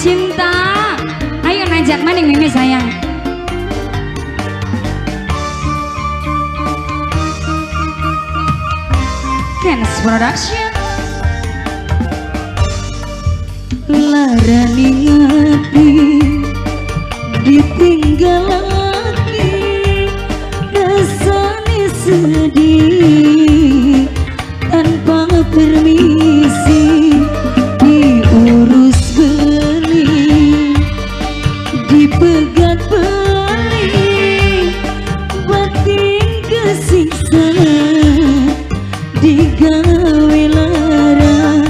Cinta. Ayo nanjak maning Mimi sayang. Dance Production. Larani ati ditinggal lagi, rasane sedih tanpa permisi, diurus beli, dipegat beli, batin kesiksa, digawe lara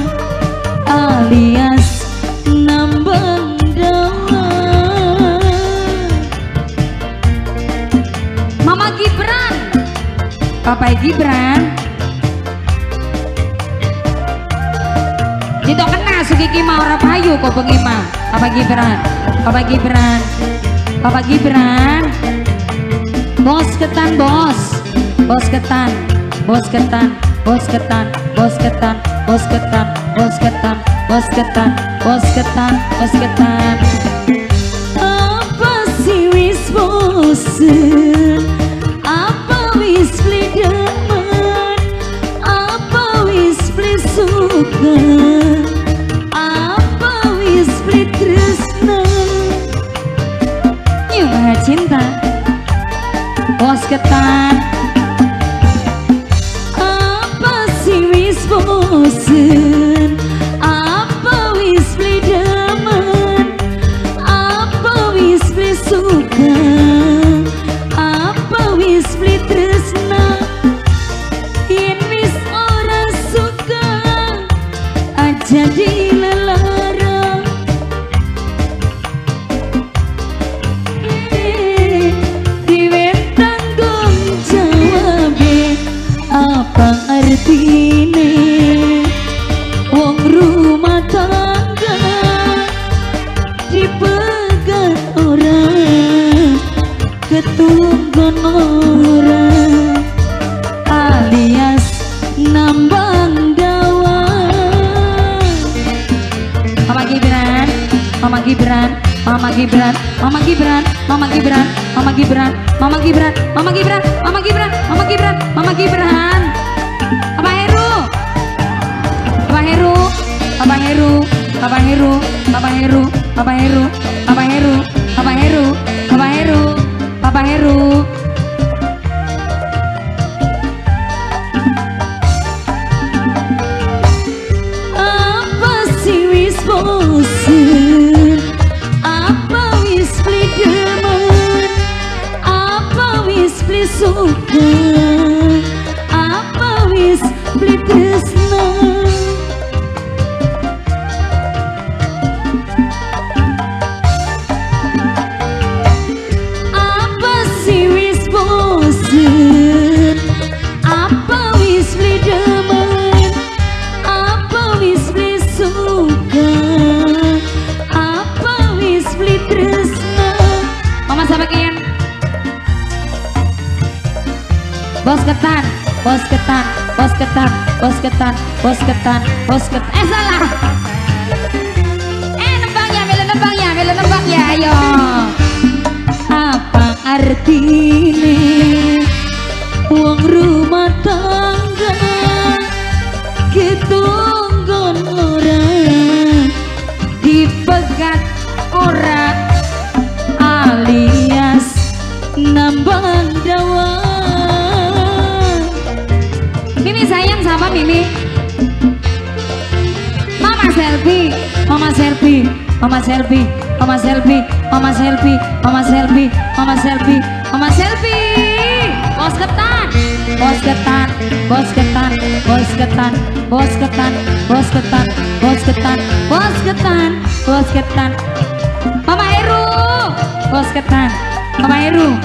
alias nambang dawa. Mama Gibran, Papa Gibran, Dito kena sugiki mah ora payu kok bengi mah. Papa Gibran, Papa Gibran, Papa Gibran. Bos ketan bos, bos ketan, bos ketan, bos ketan, bos ketan, bos ketan, bos ketan, bos ketan, bos ketan, bos ketan. Apa sih wis bosen? Apa wis beli demen? Apa wis beli suka? Apa wis beli tresna? Yuk cinta, bos ketan. Apa sih wis bosen? Apa wis beli demen? Apa wis beli suka? Apa wis beli tresna? Yen wis ora suka aja dilelara. Diwen tanggung jawabe, apa artine wong rumah tangga dipegat ora, ketunggon ora, alias nambang dawa. Mama Gibran, Mama Gibran, Mama Gibran, Mama Gibran, Mama Gibran, Mama Gibran, Mama Gibran, Mama Gibran, Mama Gibran, Mama Gibran, Mama Gibran. Papa Heru, Papa Heru, Papa Heru, Papa Heru, Papa Heru, Papa Heru, Papa Heru, Papa Heru, Papa Heru, Papa Heru. Apa sih wis bosen? Apa wis beli demen? Apa wis beli suka? Apa wis beli tresna? Apa sih wis bosen? Apa wis beli demen? Apa wis beli suka? Apa wis beli tresna? Mama sabakin. Bos ketan, bos ketan, bos ketan, bos ketan, bos ketan, bos ketan. Eh salah. Eh nembang ya, melu nembang ya, melu nembang ya, ayo. Apa artine wong rumah tangga ketunggon ora, Dipegat ora, alias nambang dawa. Mimi sayang sama Mimi. Mama selfie, Mama selfie, Mama selfie, Mama selfie, Mama selfie, Mama selfie, Mama selfie, Mama selfie. Bos ketan, bos ketan, bos ketan, bos ketan, bos ketan, bos ketan, bos ketan, bos ketan, bos ketan. Mama Heru, bos ketan, Mama Heru.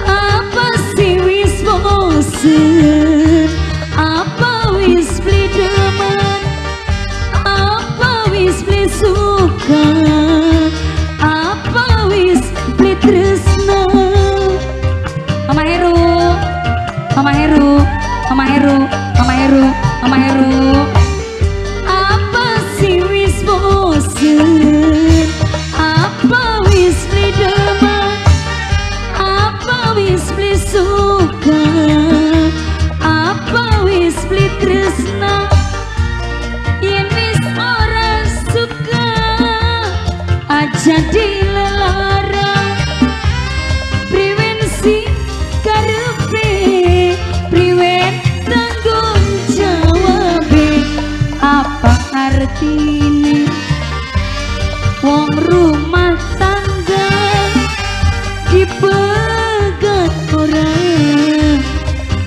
Apa sih wis bosen? Apa wis beli demen? Apa wis beli suka? Apa wis beli tresna? Mama Heru, Mama Heru, Mama Heru, Mama Heru, Mama Heru. Apa sih wis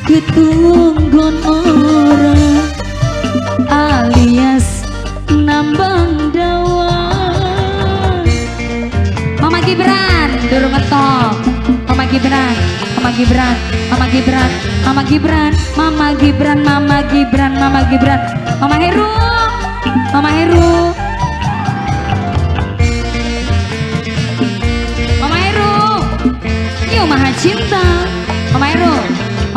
Ketunggon ora alias nambang dawa. Mama Gibran durung ngetok. Mama Gibran, Mama Gibran, Mama Gibran, Mama Gibran, Mama Gibran, Mama Gibran, Mama Gibran, Mama Heru, Mama Heru, Mama Heru, Yo Maha Cinta, Mama Heru,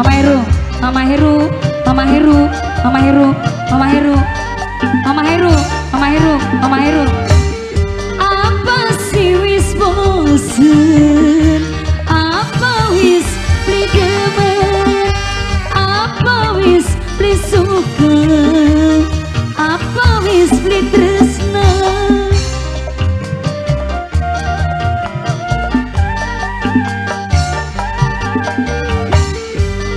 Mama Heru, Mama Heru, Mama Heru, Mama Heru, Mama Heru, Mama Heru, Mama Heru, Mama Heru. Apa sih wis bosen? Apa wis beli demen? Apa wis beli suka? Apa wis beli tresna?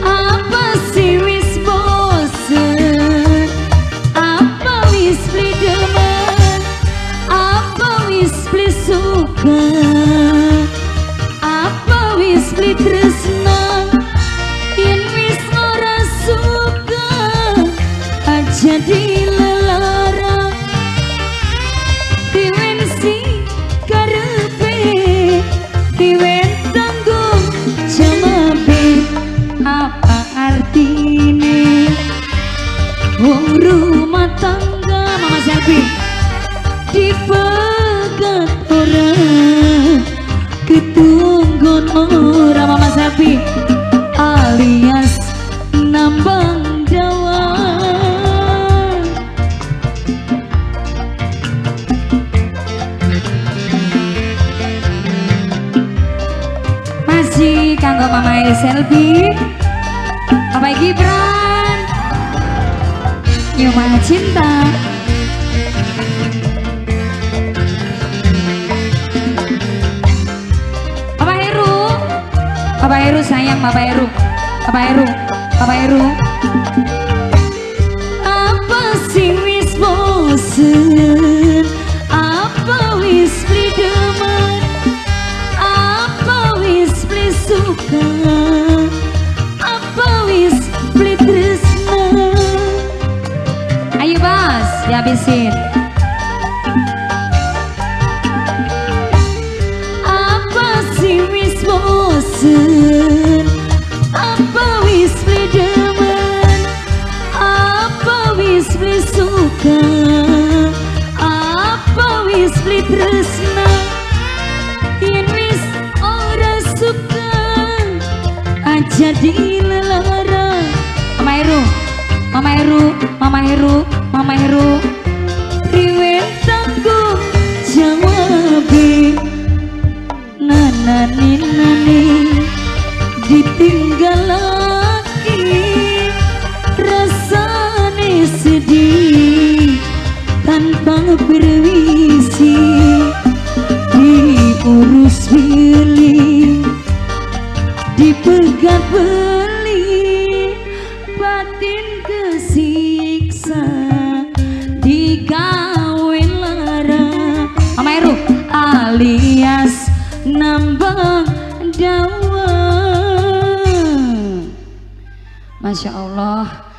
Apa sih wis bosen? Apa wis beli demen? Apa wis beli suka? Apa wis beli tresna? Yen wis ora suka aja dilelara. Diwen si karepe, diwen tanggung jawabe. Apa artine wong rumah tangga? Mama Selfie dipegat ora, ketunggon ora. Mama Selfie alias nambang dawa. Masih kanggo Mama Selfie, Bapak Gibran, Yo Maha Cinta. Bapak Heru, Bapak Heru sayang, Bapak Heru, Bapak Heru, Bapak Heru. Apa sih wis bosen? Apa wis beli demen? Apa wis beli suka? Apa wis beli tresna? Ayo bos, dihabisin. Apa sih wis bosen? Apa wis beli demen? Apa wis beli suka? Apa wis beli tresna? Yen wis ora suka aja dilelara. Mama Heru, Mama Heru, Mama Heru, Mama Heru. Priwe tanggung jawabe? Nani nani ditinggal lagi, rasane sedih tanpa permisi. Diurus beli, dipegat beli, batin kesiksa digawe lara. Mama Heru alias nambah dawa. Masya Allah.